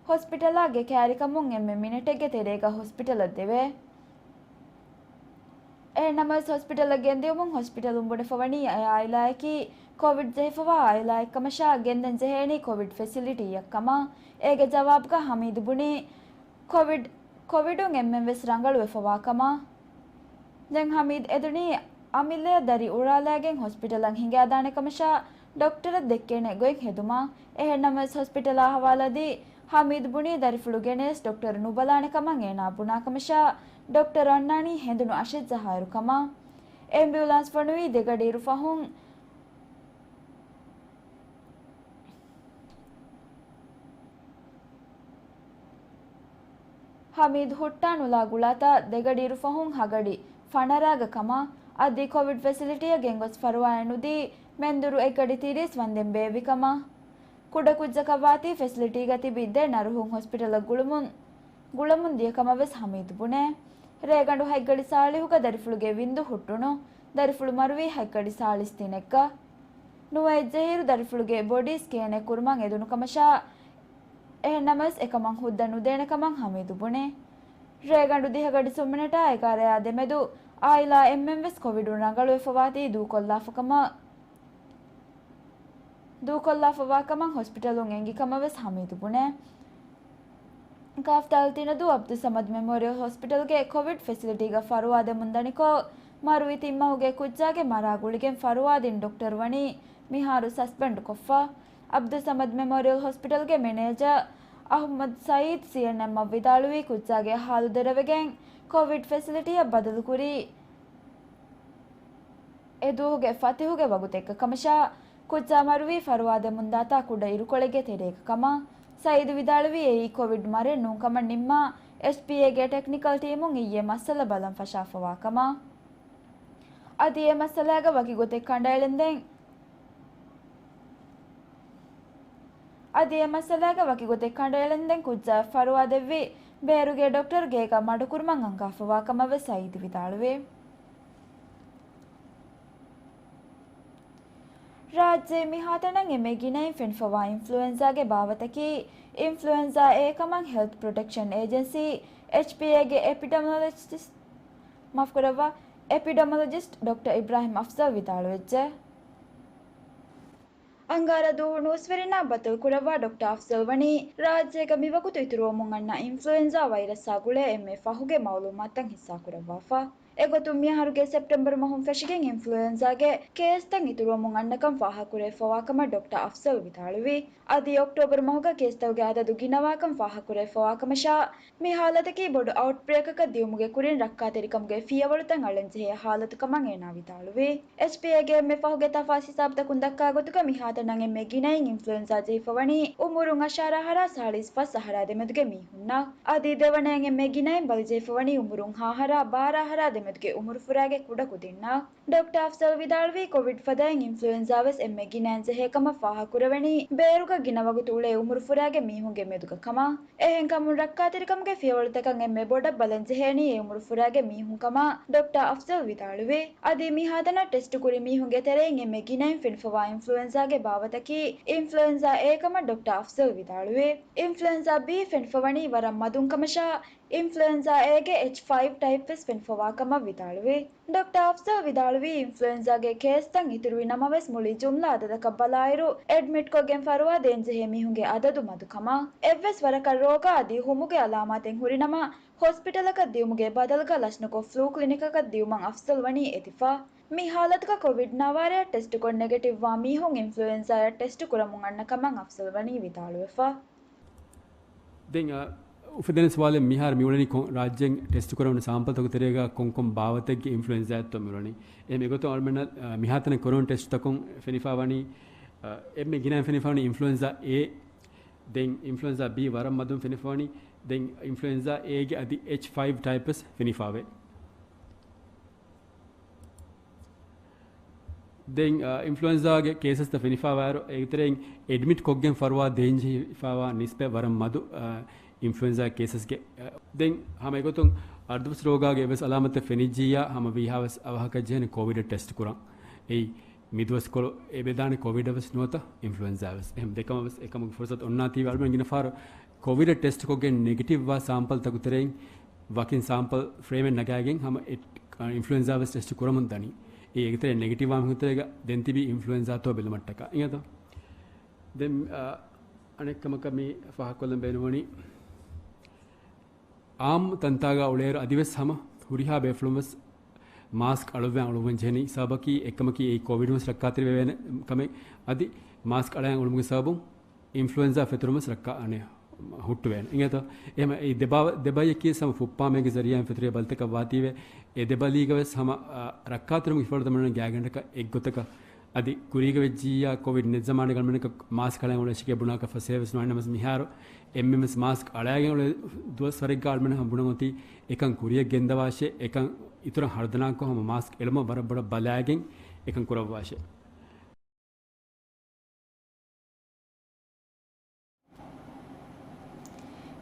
ހޮސްޕިޓަލާ ގެ ކައިރިކަމުން އެންމެ މިނެޓެއްގެ ތެރޭގަ ހޮސްޕިޓަލަށް ދެވޭ. އެހެންނަމަވެސް، ހޮސްޕިޓަލަށް ގެންދިއުމުން ހޮސްޕިޓަލުން ބުނެފަވަނީ އެ އާއިލާއަކީ ކޮވިޑް ޖެހިފަވާ އާއިލާއެއްކަމަށާ، ގެންދަން ޖެހޭނީ ކޮވިޑް ފެސިލިޓީއަށްކަމަށް. އޭގެ ޖަވާބުގަ ހަމީދު ބުނީ، ކޮވިޑް، ކޮވިޑުން އެންމެންވެސް ރަނގަޅުވެފަވާ ކަމަށް. ދެން ހަމީދު އެދުނީ އަމިއްލަޔަށް ދަރި އުރާލައިގެން ހޮސްޕިޓަލަށް ހިނގާދާނެ ކަމަށާ، ޑޮކްޓަރަށް ދެއްކޭނެ ގޮތް ހެދުމަށް. އެހެންނަމަވެސް، ހޮސްޕިޓަލާ ހަވާލުވި ހަމީދު ބުނީ ދަރިފުޅު ގެނެސް ޑޮކްޓަރު ނުބަލާނެ ކަމަށް އޭނާ ބުނާ ކަމަށާ، ޑޮކްޓަރު އަންނާނީ ހެނދުނު އަށެއް ޖަހާއިރު ކަމަށް. އެމްބިއުލާންސް ފޮނުވީ ދެގަޑިއިރު ފަހުން. ހަމީދު ހުއްޓާ ނުލާ ގުޅާތާ ދެގަޑިއިރު ފަހުން ހަގަޑި ފަނަރާގަ ކަމަށް. އަދި ކޮވިޑް ފެސިލިޓީއަށް ގެންގޮސް ފަރުވާއެއް ނުދީ، މެންދުރު އެއްގަޑި ތިރީސް ވަންދެން ބޭއްވި ކަމަށް. ކުޑަކުއްޖަކަށް ވާތީ ފެސިލިޓީގަ ތިބި ދެ ނަރުހުން ހޮސްޕިޓަލަށް ގުޅުމުން، ގުޅަމުން ދިޔަ ކަމަށް ވެސް ހަމީދު ބުނޭ. ރޭގަނޑު ހަތްގަޑި ސާޅީހުގަ ދަރިފުޅުގެ ވިންދު ހުއްޓުނު. ދަރިފުޅު މަރުވީ ހަތްގަޑި ސާޅީސް ތިނެއްގަ. ނުވައެއް ޖެހިއިރު ދަރިފުޅުގެ ބޮޑީ ސްކޭނެއް ކުރުމަށް އެދުނު ކަމަށާ، އެހެންނަމަވެސް އެކަމަށް ހުއްދަ ނުދޭނެ ކަމަށް ހަމީދު ބުނޭ. ރޭގަނޑު ދިހަގަޑި ސުން މިނެޓާ އެގާރަޔާ ދެމެދު އާއިލާ އެންމެންވެސް ކޮވިޑުން ރަނގަޅުވެފަވާތީ ދޫކޮށްލާފަކަމަށް، ދޫކޮށްލާފަވާކަމަށް ހޮސްޕިޓަލުން އެނގި ކަމަށް ވެސް ހަމީދު ބުނޭ. ކާފްތާލު ތިނަދޫ އަބްދުއްސަމަދު މެމޯރިއަލް ހޮސްޕިޓަލްގެ ކޮވިޑް ފެސިލިޓީގަ ފަރުވާ ދެމުން ދަނިކޮށް، މަރުވި ތިން މަހުގެ ކުއްޖާގެ މަރާ ގުޅިގެން ފަރުވާ ދިން ޑޮކްޓަރު ވަނީ މިހާރު ސަސްޕެންޑް ކޮށްފަ. އަބްދުއްސަމަދު މެމޯރިއަލް ހޮސްޕިޓަލްގެ މެނޭޖަރ އަޙްމަދު ސައީދު ސީއެންއެމްއަށް ވިދާޅުވީ، ކުއްޖާގެ ހާލު ދެރަވެގެން ކޮވިޑް ފެސިލިޓީއަށް ބަދަލުކުރީ އެދުވަހުގެ ފަތިހުގެ ވަގުތެއްގަ ކަމަށާ، ކުއްޖާ މަރުވީ ފަރުވާ ދެމުންދާތާ ކުޑަ އިރުކޮޅެއްގެ ތެރޭގަ ކަމަށް. ސައީދު ވިދާޅުވީ، އެއީ ކޮވިޑް މަރެއް ނޫން ކަމަށް ނިންމާ، އެޗްޕީއޭގެ ޓެކްނިކަލް ޓީމުން އިއްޔެ މައްސަލަ ބަލަން ފަށާފަވާ ކަމަށް. އަދި އެ މައްސަލާގަ ވަކި ގޮތެއް ކަނޑައެޅެންދެން، އަދި އެ މައްސަލާގަ ވަކި ގޮތެއް ކަނޑައެޅެންދެން ކުއްޖާ ފަރުވާ ދެއްވި ބޭރުގެ ޑޮކްޓަރު ގޭގަ މަޑުކުރުމަށް އަންގާފަވާ ކަމަށް ވެސް ސައީދު ވިދާޅުވި. ރާއްޖެ މިހާތަނަށް އެންމެ ގިނައިން ފެނިފަވާ އިންފްލުއެންޒާގެ ބާވަތަކީ އިންފްލުއެންޒާ އޭ ކަމަށް ހެލްތް ޕްރޮޓެކްޝަން އޭޖެންސީ، އެޗްޕީއޭގެ އެޕިޑަމޮލޮޖިސްޓް، މާފުކުރައްވާ، އެޕިޑަމޮލޮޖިސްޓް ޑޮކްޓަރ އިބްރާހިމް އަފްޒަލް ވިދާޅުވެއްޖެ. އަންގާރަ ދުވަހު ނޫސްވެރިންނާ ބައްދަލުކުރައްވާ ޑޮކްޓަރ އަފްޒަލް ވަނީ، ރާއްޖޭގަ މިވަގުތު އިތުރުވަމުން އަންނަ އިންފްލުއެންޒާ ވައިރަސްއާ ގުޅޭ އެންމެ ފަހުގެ މައުލޫމާތުތައް ހިއްސާކުރައްވާފަ. އެގޮތުން މިއަހަރުގެ ސެޕްޓެމްބަރު މަހުން ފެށިގެން އިންފްލުއެންޒާގެ ކޭސްތައް އިތުރުވަމުން އަންނަކަން ފާހަގަކުރެވިފަވާކަމަށް ޑޮކްޓަރ އަފްޒަލް ވިދާޅުވި. އަދި އޮކްޓޯބަރު މަހުގަ ކޭސްތަކުގެ އަދަދު ގިނަވާކަން ފާހަގަކުރެވިފަވާކަމަށާ، މި ހާލަތަކީ ބޮޑު އައުޓްބްރޭކަކަށް ދިއުމުގެ ކުރިން ރައްކާތެރިކަމުގެ ފިޔަވަޅުތައް އަޅަންޖެހޭ ހާލަތު ކަމަށް އޭނާ ވިދާޅުވި. އެޗްޕީއޭގެ އެންމެ ފަހުގެ ތަފާސް ހިސާބުތަކުން ދައްކާ ގޮތުގަ މިހާތަނަށް އެންމެ ގިނައިން އިންފްލުއެންޒާ ޖެހިފަވަނީ އުމުރުން އަށާރަ އަހަރާ ސާޅީސް ފަސް އަހަރާ ދެމެދުގެ މީހުންނަށް. އަދި ދެވަނައިން އެންމެ ގިނައިން ބަލިޖެހިފަވަނީ އުމުރުން ހަ އަހަރާ ބާރަ އަހަރާ ދެމެދު މެދުގެ އުމުރުފުރާގެ ކުޑަކުދިންނަށް. ޑޮކްޓަރ އަފްޒަލް ވިދާޅުވީ، ކޮވިޑް ފަދައިން އިންފްލުއެންޒާވެސް އެންމެ ގިނައިން ޖެހޭ ކަމަށް ފާހަގަކުރެވެނީ، ބޭރުގަ ގިނަ ވަގުތު އުޅޭ އުމުރުފުރާގެ މީހުންގެ މެދުގަ ކަމަށް. އެހެންކަމުން، ރައްކާތެރިކަމުގެ ފިޔަވަޅުތަކަށް އެންމެ ބޮޑަށް ބަލަން ޖެހޭނީ އެ އުމުރުފުރާގެ މީހުން ކަމަށް ޑޮކްޓަރ އަފްޒަލް ވިދާޅުވި. އަދި މިހާތަނަށް ޓެސްޓުކުރި މީހުންގެ ތެރެއިން އެންމެ ގިނައިން ފެނިފަވާ އިންފްލުއެންޒާގެ ބާވަތަކީ އިންފްލުއެންޒާ އޭ ކަމަށް ޑޮކްޓަރ އަފްޒަލް ވިދާޅުވި. އިންފްލުއެންޒާ ބީ ފެނިފަވަނީ ވަރަށް މަދުން ކަމަށާ، އިންފްލުއެންޒާ އޭގެ އެޗް ފައިވް ޓައިޕް ވެސް ފެނިފަވާ ކަމަށް ވިދާޅުވި. ޑޮކްޓަރ އަފްޒަލް ވިދާޅުވީ، އިންފްލުއެންޒާގެ ކޭސްތައް އިތުރުވި ނަމަވެސް، މުޅި ޖުމްލަ އަދަދަކަށް ބަލާއިރު، އެޑްމިޓްކޮށްގެން ފަރުވާ ދޭންޖެހޭ މީހުންގެ އަދަދު މަދު ކަމަށް. އެއްވެސް ވަރަކަށް ރޯގާ އަދި ހުމުގެ އަލާމާތެއް ހުރިނަމަ، ހޮސްޕިޓަލަކަށް ދިއުމުގެ ބަދަލުގަ ލަސްނުކޮށް، ފްލޫ ކްލިނިކަކަށް ދިއުމަށް އަފްޒަލް ވަނީ އެދިފަ. މި ހާލަތުގަ ކޮވިޑް ނަވާރަޔަށް ޓެސްޓުކޮށް ނެގެޓިވްވާ މީހުން އިންފްލުއެންޒާޔަށް ޓެސްޓު ކުރަމުން އަންނަ ކަމަށް އަފްޒަލް ވަނީ ވިދާޅުވެފަ. ދެން، އަ، އުފެދެން ސުވާލެއް މިހާރު މިއުޅެނީ ކޮން ރާއްޖޭން ޓެސްޓު ކުރެވުނު ސާމްޕަލްތަކުގެ ތެރޭގަ ކޮންކޮން ބާވަތެއްގެ އިންފްލުއެންޒާއެއްތޯ މިއުޅެނީ. އެހެން އެގޮތުން އަޅުމެންނަށް، އަ، މިހާތަނަށް ކުރެވުނު ޓެސްޓުތަކުން ފެނިފާވަނީ، އަ، އެންމެ ގިނައިން ފެނިފާވަނީ އިންފްލުއެންޒާ އޭ، ދެން އިންފްލުއެންޒާ ބީ ވަރަށް މަދުން ފެނިފާވަނީ. ދެން އިންފްލުއެންޒާ އޭގެ އަދި އެޗް ފައިވް ޓައިޕް ވެސް ފެނިފާވޭ. ދެން، އަ، އިންފްލުއެންޒާގެ ކޭސަސްތައް ފެނިފާވާއިރު، އޭގެތެރެއިން އެޑްމިޓް ކޮށްގެން ފަރުވާ ދޭންޖެހިފާވާ ނިސްބަތް ވަރަށް މަދު، އަ، އިންފްލުއެންޒާ ކޭސަސްގެ. އަ، ދެން ހަމަ އެގޮތުން އަރަދުފަސް ރޯގާގެ އެއްވެސް އަލާމަތެއް ފެނިއްޖިއްޔާ، ހަމަ ވީހާވެސް އަވަހަކަށް ޖެހޭނެ ކޮވިޑަށް ޓެސްޓް ކުރަން. އެއީ، މިދުވަސްކޮޅު އެބެދާނެ ކޮވިޑަށް ވެސް ނުވަތަ އިންފްލުއެންޒާ ވެސް. އެހެން ދެކަމަށް ވެސް އެކަމުގެ ފުރުސަތު އޮންނާތީވެ އަޅުމެން ގިނަ ފަހަރު ކޮވިޑަށް ޓެސްޓް ކޮށްގެން ނެގެޓިވް ވާ ސާމްޕަލްތަކުގެ ތެރެއިން ވަކިން ސާމްޕަލް ފްރޭމެއް ނަގާގެން ހަމަ އެ-، އިންފްލުއެންޒާ ވެސް ޓެސްޓް ކުރަމުން ދަނީ. އެ އޭގެ ތެރެއިން ނެގެޓިވް ވާ މީހުން ތެރޭގަ ދެން ތިބީ އިންފްލުއެންޒާތޯ ބެލުމަށްޓަކާ. އިނގޭތޯ؟ ދެން، އަ، އަނެއް ކަމަކަށް މި ފާހަގަކޮށްލަން ބޭނުންވަނީ، އާއްމު ތަންތާގަ އުޅޭއިރު އަދިވެސް ހަމަ ހުރިހާ ބޭފުޅުން ވެސް މާސްކް އަޅުއްވާ އުޅުއްވަން ޖެހެނީ ހިސާބަކީ އެއްކަމަކީ އެއީ ކޮވިޑުން ވެސް ރައްކާތެރިވެވޭނެ ކަމެއް. އަދި މާސްކް އަޅާ އުޅުމުގެ ސަބަބުން އިންފްލުއެންޒާ ފެތުރުން ވެސް ރައްކާ، އަނެއް، ހުއްޓުވޭނެ. އިނގޭތޯ؟ އެހެން އެ ދެބަ-، ދެބައިޔަކީ ވެސް ހަމަ ފުއްޕާމޭގެ ޒަރީއާއިން ފެތުރޭ ބަލިތަކަށް ވާތީވެ، އެ ދެބަލީގަ ވެސް ހަމަ، އަ، ރައްކާތެރިވުމުގެ ހިފަޅު ދަމަން ގާތްގަނޑަކަށް އެއްގޮތަކަށް އަދި ކުރީގަ ވެއްޖިއްޔާ ކޮވިޑް ނެތް ޒަމާނެއްގަ އަޅުމެންނަކަށް މާސްކް އަޅާ އުޅޭ އެއްޗެކޭ ބުނާކަށް ފަސޭހަވެސް ނުވާނެ. ނަމަވެސް މިހާރު އެންމެންވެސް މާސްކް އަޅާގެން އުޅޭ ދުވަސްވަރެއްގަ އަޅުމެން ހަމަ ބުނަން އޮތީ އެކަން ކުރިޔަށް ގެންދަވާށޭ، އެކަން އިތުރަށް ހަރުދަނާކޮށް ހަމަ މާސްކް އެޅުމަށް ވަރަށް ބޮޑަށް ބަލާގެން އެކަން ކުރައްވާށޭ.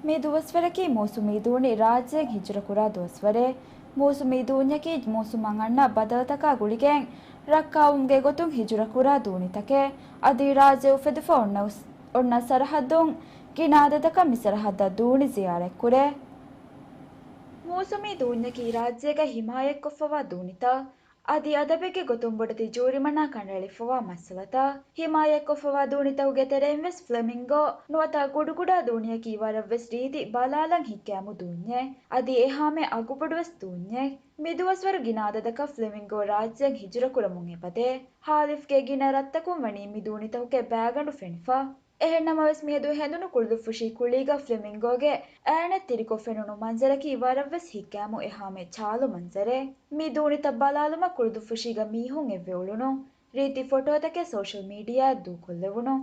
މި ދުވަސްވަރަކީ މޫސުމީ ދޫނި ރާއްޖޭން ހިޖުރަކުރާ ދުވަސްވަރެއް. މޫސުމީ ދޫންޏަކީ މޫސުމަށް އަންނަ ބަދަލުތަކާ ގުޅިގެން ރައްކާވުމުގެ ގޮތުން ހިޖުރަކުރާ ދޫނިތަކެއް. އަދި ރާއްޖެ އުފެދިފަ އޮންނަ އުސް-، އޮންނަ ސަރަހައްދުން ގިނަ އަދަދަކަށް މި ސަރަހައްދަށް ދޫނި ޒިޔާރަތްކުރޭ. މޫސުމީ ދޫންޏަކީ ރާއްޖޭގަ ހިމާޔަތްކޮށްފަވާ ދޫނިތައް. އަދި އަދަބެއްގެ ގޮތުން ބޮޑެތި ޖޫރިމަނާ ކަނޑައެޅިފަވާ މައްސަލަތައް. ހިމާޔަތްކޮށްފަވާ ދޫނިތަކުގެ ތެރެއިން ވެސް ފްލެމިންގޯ ނުވަތަ ގުޑުގުޑާ ދޫނިއަކީ ވަރަށްވެސް ރީތި ބަލާލަން ހިތްގައިމު ދޫންޏެއް. އަދި އެހާމެ އަގުބޮޑުވެސް ދޫންޏެއް. މިދުވަސްވަރު ގިނަ އަދަދަކަށް ފްލެމިންގޯ ރާއްޖޭން ހިޖުރަކުރަމުން އެބަދޭ. ހާލިފްގެ ގިނަ ރަށްތަކުން ވަނީ މި ދޫނިތަކުގެ ބައިގަނޑު ފެނިފަ. އެހެންނަމަވެސް، މިއަދު ހެނދުނު ކުޅުދުއްފުށީ ކުޅީގަ ފްލެމިންގޯގެ އައިނެއް ތިރިކޮށް ފެނުނު މަންޒަރަކީ ވަރަށްވެސް ހިތްގައިމު އެހާމެ ޗާލު މަންޒަރެއް. މި ދޫނިތައް ބަލާލުމަށް ކުޅުދުއްފުށީގަ މީހުން އެއްވެ އުޅުނު ރީތި ފޮޓޯތަކެއް ސޯޝަލް މީޑިއާއަށް ދޫކޮށްލެވުނު.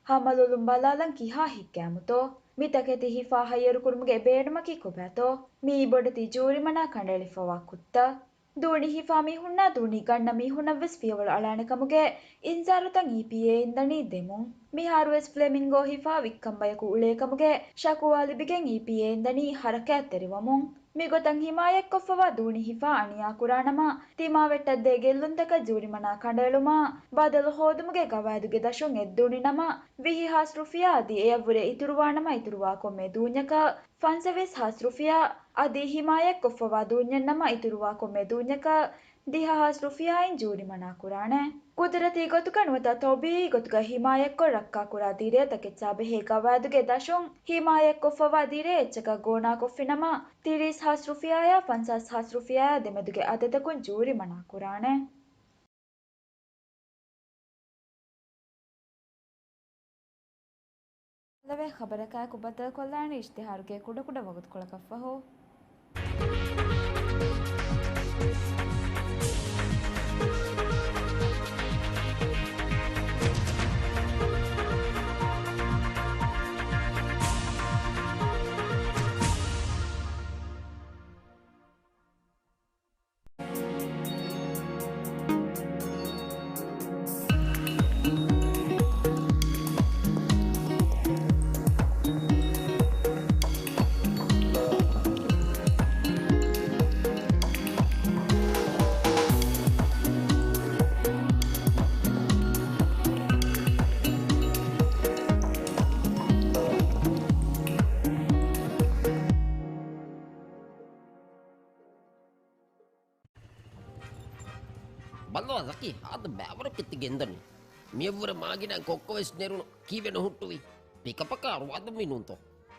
ހަމަލޮލުން ބަލާލަން ކިހާ ހިތްގައިމުތޯ. މި ތަކެތި ހިފާ ހައްޔަރުކުރުމުގެ ބޭނުމަކީ ކޮބާތޯ؟ މިއީ ބޮޑެތި ޖޫރިމަނާ ކަނޑައެޅިފަވާ ކުށްތައް. ދޫނި ހިފާ މީހުންނާ ދޫނި ގަންނަ މީހުންނަށްވެސް ފިޔަވަޅު އަޅާނެ ކަމުގެ އިންޒާރުތައް އީޕީއޭއިން ދަނީ ދެމުން. މިހާރުވެސް ފްލެމިންގޯ ހިފާ ވިއްކަން ބަޔަކު އުޅޭ ކަމުގެ ޝަކުވާ ލިބިގެން އީޕީއޭއިން ދަނީ ހަރަކާތްތެރިވަމުން. މިގޮތަށް ހިމާޔަތްކޮށްފަވާ ދޫނި ހިފާ އަނިޔާ ކުރާނަމަ، ތިމާވެއްޓަށްދޭ ގެއްލުންތަކަށް ޖޫރިމަނާ ކަނޑައެޅުމާ، ބަދަލު ހޯދުމުގެ ގަވާއިދުގެ ދަށުން އެއްދޫނި ނަމަ، ވިހި ހާސް ރުފިޔާ އަދި އެއަށްވުރެ އިތުރުވާނަމަ އިތުރުވާ ކޮންމެ ދޫންޏަކަށް ފަންސަވީސް ހާސް ރުފިޔާ އަދި ހިމާޔަތްކޮށްފަވާ ދޫންޏެއް ނަމަ އިތުރުވާ ކޮންމެ ދޫންޏަކަށް ދިހަ ހާސް ރުފިޔާއިން ޖޫރިމަނާ ކުރާނެ. ގުދުރަތީ ގޮތުގަ ނުވަތަ ތަބީއީ ގޮތުގަ ހިމާޔަތްކޮށް ރައްކާކުރާ ދިރޭ ތަކެއްޗާ ބެހޭ ގަވާއިދުގެ ދަށުން ހިމާޔަތްކޮށްފަވާ ދިރޭ އެއްޗަކަށް ގޯނާކޮށްފިނަމަ، ތިރީސް ހާސް ރުފިޔާޔާ ފަންސާސް ހާސް ރުފިޔާޔާ ދެމެދުގެ އަދަދަކުން ޖޫރިމަނާ ކުރާނެ. ލަވޭ ޚަބަރަކާއެކު ބައްދަލުކޮށްލާނީ އިޝްތިހާރުގެ ކުޑަކުޑަ ވަގުތުކޮޅަކަށްފަހު. ޒަކީ، ހާދަ ބައިވަރަކަށް ތި ގެންދަނީ. މިއަށްވުރެ މާގިނަ ކޮއްކޮވެސް ނެރުނު ކީއްވެ ނުހުއްޓުވީ؟ ޕިކަޕަކާ ރުވާދުންވީ ނޫންތޯ؟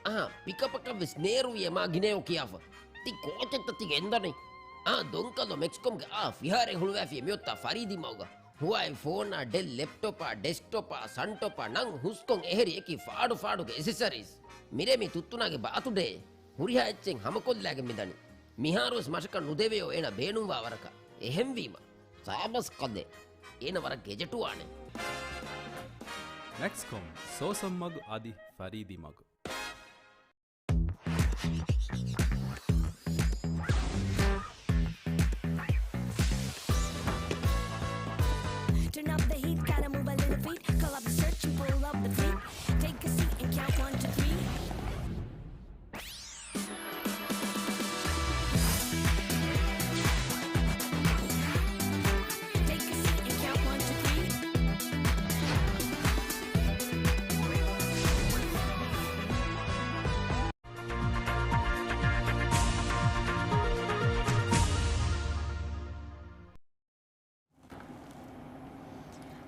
އަހާ، ޕިކަޕަކަށްވެސް ނޭރުވިއޭ މާ ގިނައޯ ކިޔާފަ. ތި ކޯޗެއްތަ ތި ގެންދަނީ؟ އާ، ދޮންކަލޯ މެކްސްކޮމްގެ އާ ފިހާރައެއް ހުޅުވައިފިޔޭ މިއޮތާ ފަރީދީ މަގުގަ. ހުވާއި ފޯނާ، ޑެލް ލެޕްޓޮޕާ، ޑެސްކްޓޮޕާ، ސަންޓޮޕާ ނަން ހުސްކޮށް އެހެރި އެކި ފާޑު ފާޑުގެ އެސެސަރީސް. މިރޭ މި ތުއްތުނާގެ ބާތުޑޭ. ހުރިހާ އެއްޗެއް ހަމަކޮށްލާގެން މިދަނީ. މިހާރުވެސް މަށަކަށް ނުދެވެޔޯ އޭނަ ބޭނުންވާ ވަރަކަށް. އެހެންވީމަ، ސާބަސް ކަލޭ. އޭނަ ވަރަށް ގެޖެޓުވާނެ. މެކްސްކޮމް، ސޯސަން މަގު އަދި ފަރީދީ މަގު. Turn up the heat, gotta move a little feet. Call up the search and pull up the fleet. Take a seat and count one, two, three. Take a seat and count one, two, three.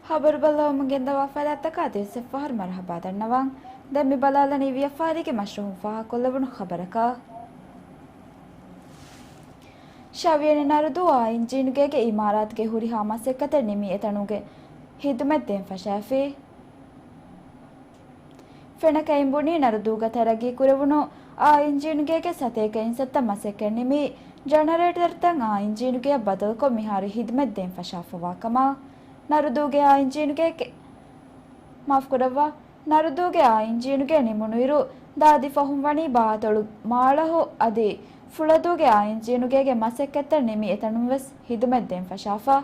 ޚަބަރު ބައްލަވަމުން ގެންދަވާ ފަރާތްތަކާ ދިވެއްސެއް ފަހަރު މަރުޙަބާ ދަންނަވަން. ދެން މި ބަލާލަނީ ވިޔަފާރީގެ މަޝްރޫޢުން ފާހަގަކޮށްލެވުނު ޚަބަރަކަށް. ޝަވިޔަނި ނަރުދޫ އާ އިންޖީނުގޭގެ އިމާރާތުގެ ހުރިހާ މަސައްކަތެއް ނިމި އެތަނުގެ ހިދުމަތް ދޭން ފަށާފި. ފެނަކައިން ބުނީ ނަރުދޫގަ ތަރައްގީ ކުރެވުނު އާ އިންޖީނުގޭގެ ސަތޭކަ އިންސައްތަ މަސައްކަތް ނިމި، ޖަނަރޭޓަރުތައް އާ އިންޖީނުގެއަށް ބަދަލުކޮށް މިހާރު ހިދުމަތް ދޭން ފަށާފަވާ ކަމަށް. ނަރުދޫގެ އާ އިންޖީނުގޭގެ، މާފުކުރައްވާ، ނަރުދޫގެ އާ އިންޖީނުގޭ ނިމުނުއިރު، ދާދި ފަހުން ވަނީ ބާއަތޮޅު މާޅަހު އަދި ފުޅަދޫގެ އާ އިންޖީނުގޭގެ މަސައްކަތްތައް ނިމި އެތަނުން ވެސް ހިދުމަތް ދޭން ފަށާފަ.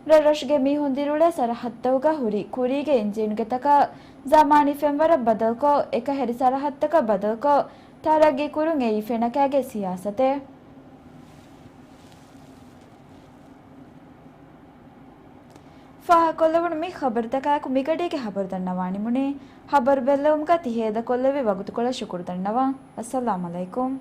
ރަށްރަށުގެ މީހުން ދިރިއުޅޭ ސަރަހައްދުތަކުގަ ހުރި ކުރީގެ އިންޖީނުގެތަކަށް ޒަމާނީ ފެންވަރަށް ބަދަލުކޮށް، އެކަހެރި ސަރަހައްދުތަކަށް ބަދަލުކޮށް، ތަރައްގީ ކުރުން އެއީ ފެނަކައިގެ ސިޔާސަތެއް. ފާހަގަކޮށްލެވުނު މި ޚަބަރުތަކާއެކު މިގަޑީގެ ޚަބަރު ދަންނަވާން ނިމުނީ. ޚަބަރު ބެއްލެވުމުގަ ތި ހޭދަކޮށްލެއްވި ވަގުތުކޮޅަށް ޝުކުރު ދަންނަވަން. އައްސަލާމް ޢަލައިކުމް.